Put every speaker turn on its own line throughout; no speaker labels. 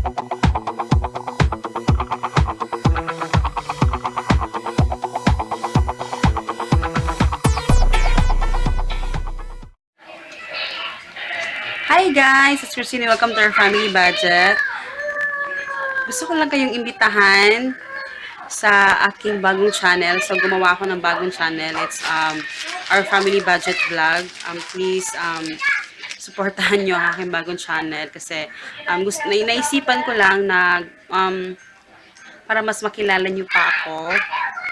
Hi guys! It's Christine. Welcome to our family budget. Gusto ko lang kayong imbitahan sa aking bagong channel. So, gumawa ako ng bagong channel. It's our family budget vlog. Please, supportahan nyo ang aking bagong channel kasi naisipan ko lang na para mas makilala nyo pa ako.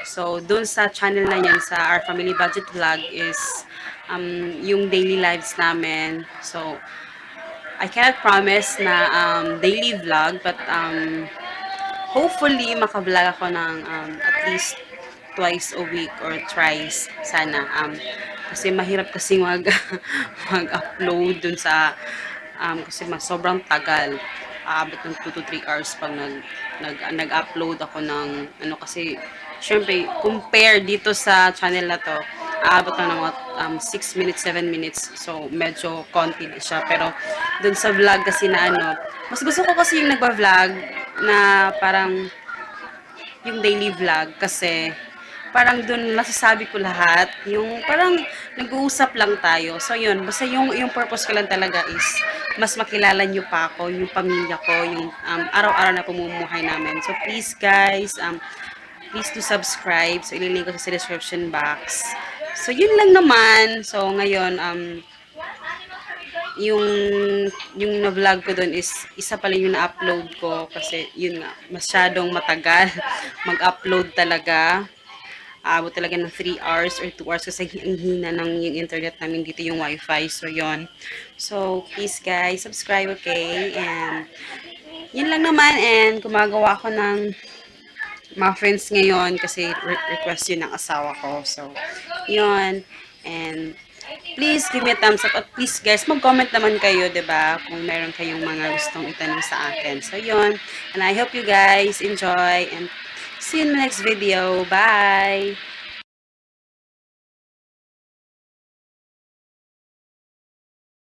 So, dun sa channel na yan, sa our family budget vlog is yung daily lives namin. So, I cannot promise na daily vlog, but hopefully maka-vlog ako ng at least twice a week or thrice sana. Kasi mahirap kasi mag-upload dun sa kasi sobrang tagal. Aabot ng 2 to 3 hours pag nag-upload ako ng ano kasi syempre compare dito sa channel na to aabot na ng mga 6 minutes, 7 minutes. So, medyo konti na siya. Pero, dun sa vlog kasi na ano, mas gusto ko kasi yung nagba-vlog na parang yung daily vlog kasi parang dun masasabi ko lahat. Yung parang nag-uusap lang tayo. So, yun. Basta yung purpose ko lang talaga is mas makilala nyo pa ako, yung pamilya ko, yung araw-araw na pumumuhay namin. So, please guys, please do subscribe. So, ililink ko sa description box. So, yun lang naman. So, ngayon, yung na-vlog ko doon is isa pala yung na-upload ko kasi yun nga, masyadong matagal mag-upload talaga. Abot talaga ng 3 hours or 2 hours kasi ang hina ng yung internet namin dito yung wifi. So, yon. So, please guys, subscribe, okay? And, yun lang naman. And, gumagawa ako ng muffins ngayon kasi request yun ng asawa ko. So, yun. And, please give me a thumbs up. At please guys, mag-comment naman kayo, 'di ba? Kung meron kayong mga gustong itanong sa akin. So, yun. And I hope you guys enjoy and see you in the next video. Bye!